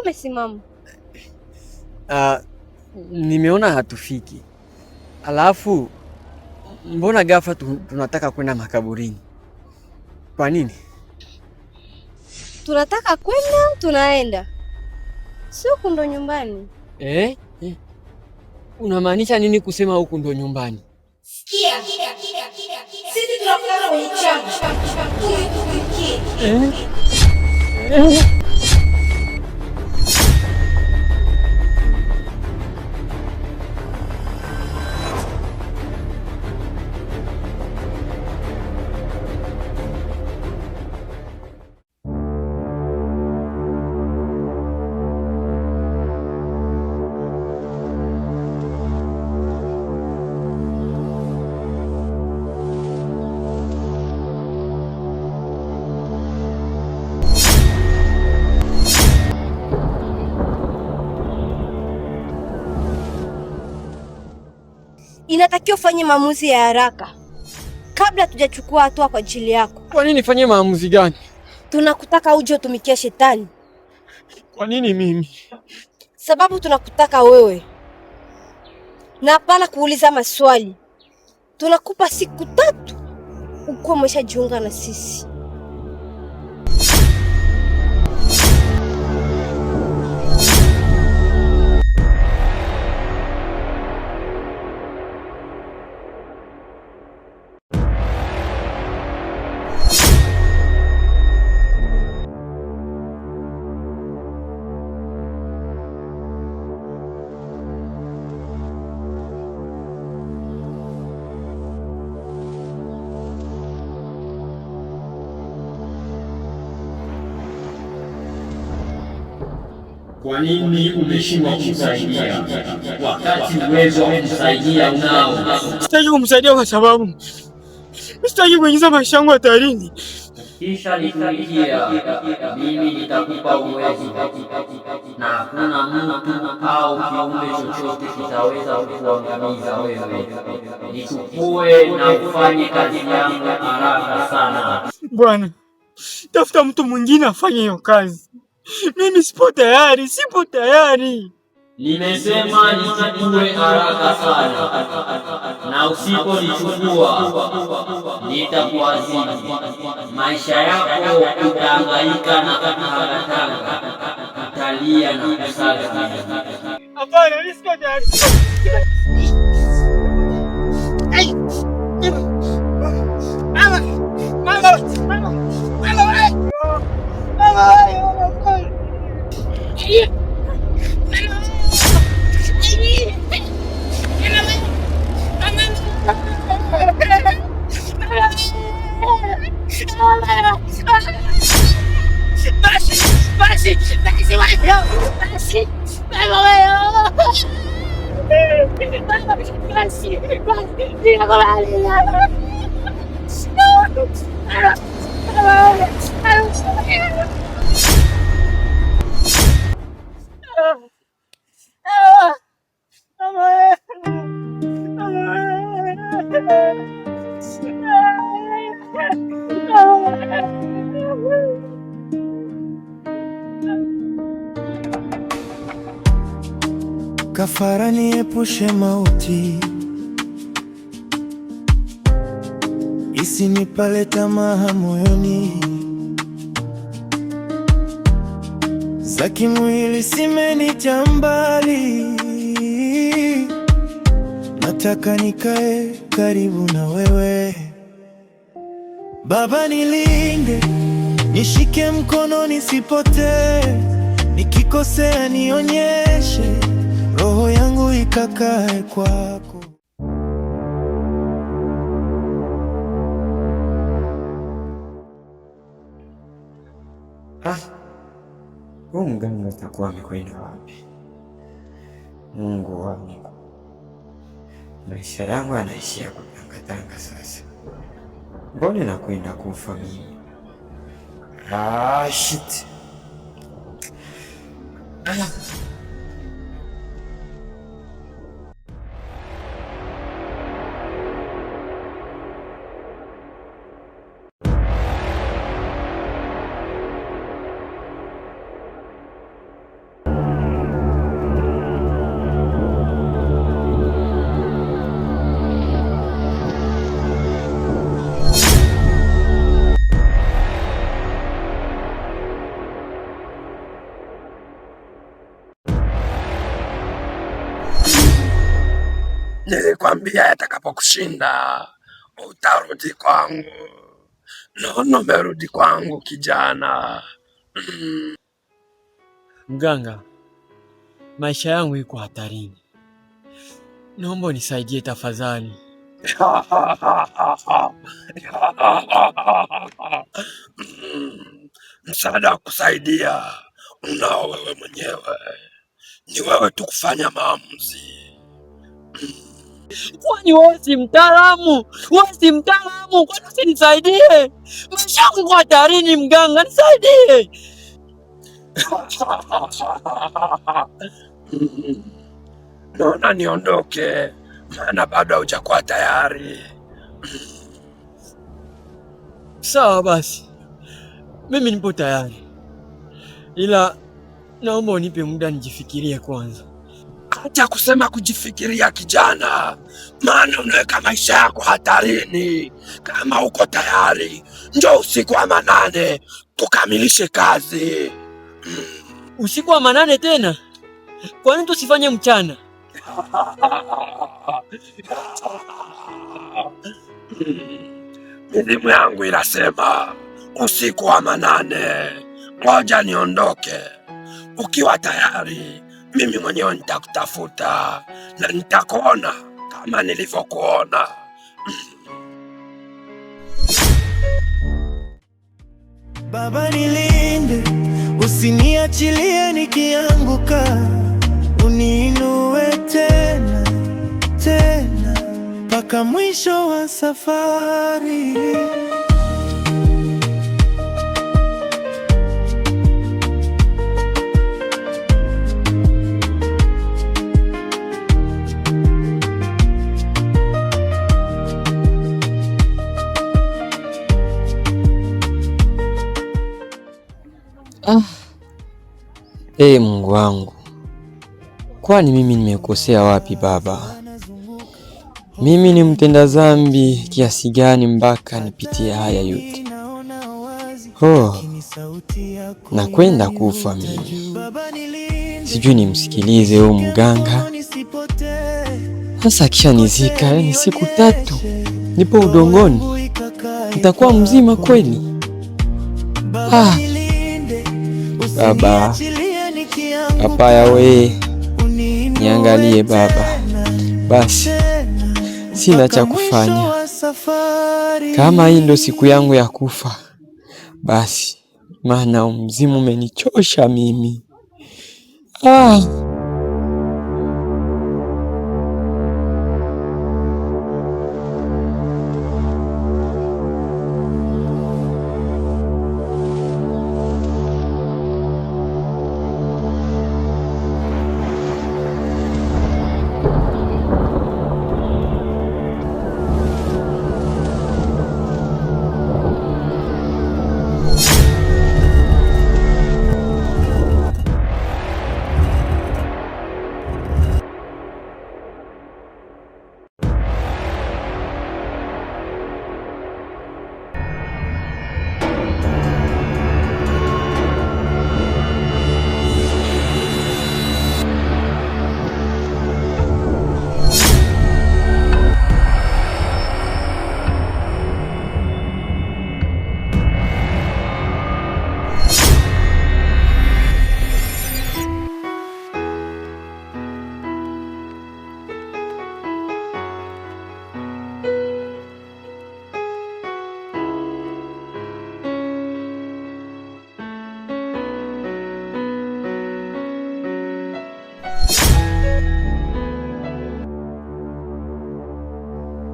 Umesimama? Nimeona hatufiki. Alafu mbona ghafla tunataka kwenda makaburini? Kwa nini? Tunataka kwenda, tunaenda. Sio huku ndo nyumbani. Eh? Unamaanisha nini kusema huku ndo nyumbani? Sikia. Sisi tunakutana kwenye chama. Tuitumikie. Eh? Inatakiwa ufanye maamuzi ya haraka kabla tujachukua hatua kwa ajili yako. Kwa nini nifanye maamuzi gani? Tunakutaka uje utumikie shetani. Kwa nini mimi? Sababu tunakutaka wewe, na hapana kuuliza maswali. Tunakupa siku 3 ukuwa umeshajiunga na sisi. Kwa nini umeshindwa kumsaidia wakati uwezo wa kumsaidia unao? Sitaki kumsaidia kwa sababu sitaki kuingiza maisha yangu hatarini. Kisha nitumikia, mimi nitakupa uwezo, na hakuna mtu au kiumbe chochote kitaweza kukuangamiza wewe. Nichukue na ufanye kazi yangu haraka sana. Bwana, tafuta mtu mwingine afanye hiyo kazi. Mimi sipo tayari, sipo tayari. Nimesema nichukue haraka sana, na usiponichukua nitakuadhibu. Maisha yako utahangaika na kutangatanga, utalia na kusaga. Hapana, mimi siko tayari. Mama, mama, mama, mama, mama. Kafara niepushe mauti, isinipale tamaa moyoni, za kimwili simenitia mbali, nataka nikae karibu na wewe Baba, nilinde, nishike mkono nisipotee, nikikosea nionyeshe, roho yangu ikakae kwako. Ah, huu mganga atakuwa amekwenda wapi? Mungu wangu, maisha yangu yanaishia kutangatanga sasa. Mbona nakwenda kufa mimi? Ah, shit. Ah. Nilikwambia yatakapokushinda utarudi kwangu. Naona umerudi kwangu kijana. Mganga, maisha yangu iko hatarini, naomba unisaidie tafadhali. Msaada wa kusaidia unao wewe mwenyewe, ni wewe tu kufanya maamuzi. Kwani wewe si mtaalamu? Wewe si mtaalamu, kwani usinisaidie? Maisha yangu iko hatarini mganga, nisaidie. Naona niondoke, maana bado haujakuwa tayari. Sawa basi, mimi nipo tayari, ila naomba unipe muda nijifikirie kwanza. Acha kusema kujifikiria kijana, maana unaweka maisha yako hatarini. Kama uko tayari, njoo usiku wa manane tukamilishe kazi. Usiku wa manane tena? Kwa nini tusifanye mchana? Mizimu yangu inasema usiku wa manane. Ngoja niondoke. Ukiwa tayari, mimi mwenyewe nitakutafuta na nitakuona kama nilivyokuona. Baba nilinde, usiniachilie nikianguka, uniinue tena tena mpaka mwisho wa safari. Ee Mungu wangu, kwani mimi nimekosea wapi Baba? Mimi ni mtenda dhambi kiasi gani mpaka nipitie haya yote? Oh, nakwenda kufa mimi. Sijui nimsikilize huyu mganga sasa. Akishanizika, yani siku 3 nipo udongoni, nitakuwa mzima kweli? Ah, Baba hapaya we, niangalie Baba. Basi sina cha kufanya, kama hii ndo siku yangu ya kufa basi, maana mzimu umenichosha mimi. Ah.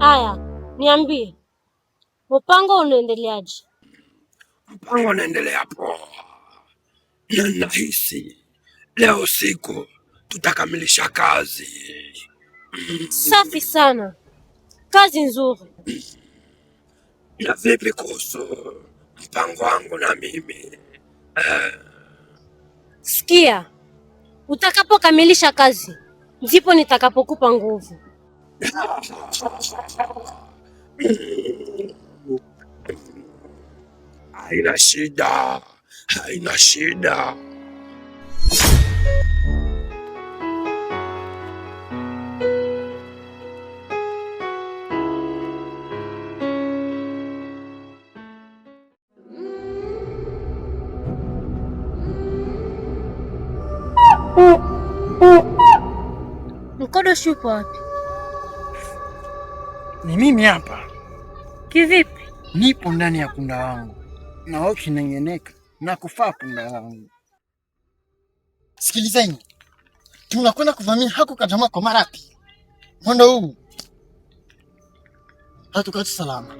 Aya, niambie, mpango unaendeleaje? Mpango unaendelea poa, na nahisi leo usiku tutakamilisha kazi. Safi sana, kazi nzuri. Na vipi kuhusu mpango wangu na mimi? Sikia, utakapokamilisha kazi ndipo nitakapokupa nguvu. Haina shida, haina shida. Mkodoshi upo wapi? Ni mimi hapa. Kivipi? Nipo ndani ya punda wangu na wewe ukinengeneka na kufaa punda wangu. Sikilizeni, tunakwenda kuvamia hako kajamaa kwa mara pili. Mwendo huu hatukati salama.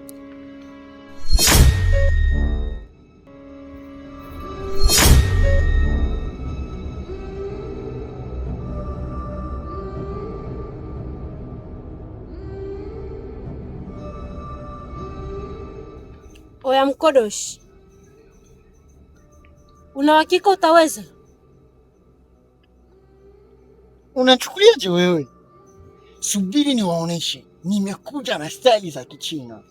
Oya Mkodoshi, una hakika utaweza? Unachukuliaje wewe? Subiri niwaoneshe, nimekuja na staili za Kichina.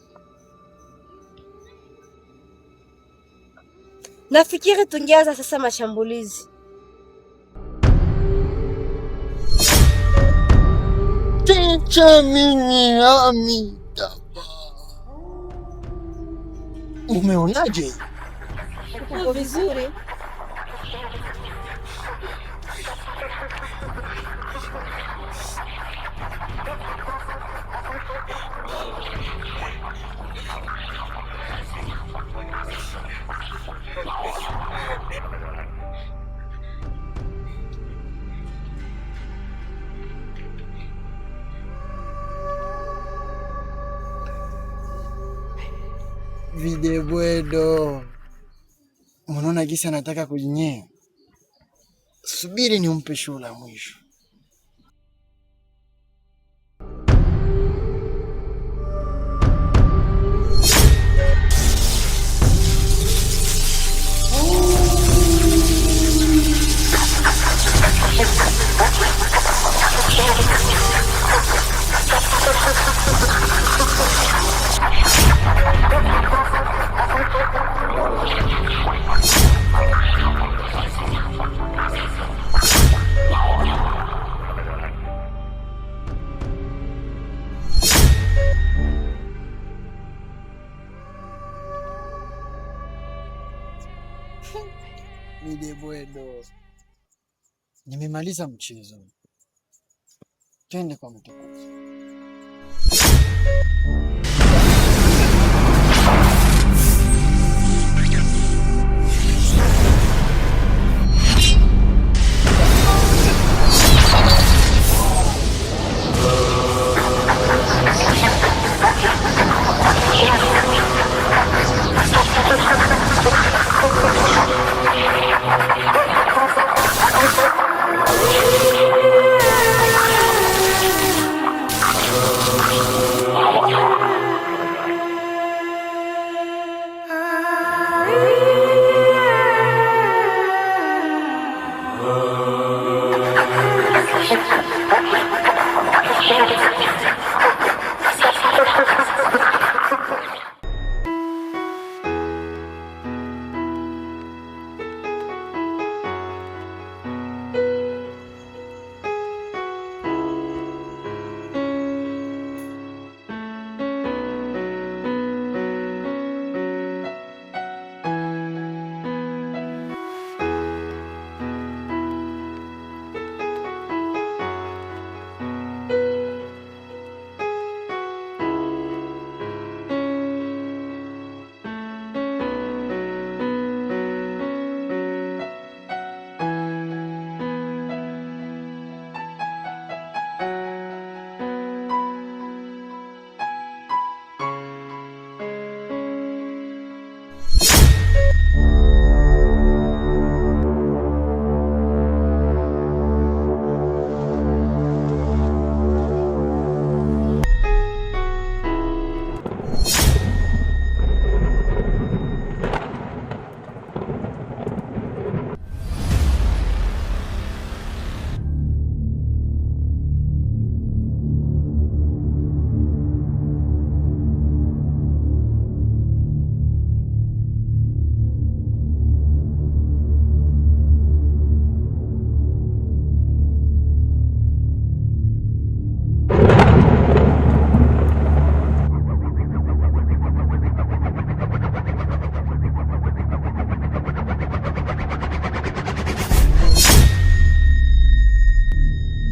Nafikiri tungeanza sasa mashambulizi. Ticha mimi ami daba. Umeonaje? Uko vizuri. Videbwedo, unaona gisi anataka kujinyea? Subiri nimpe show la mwisho. Midebwedo, nimemaliza mchezo, twende kwa mtukufu.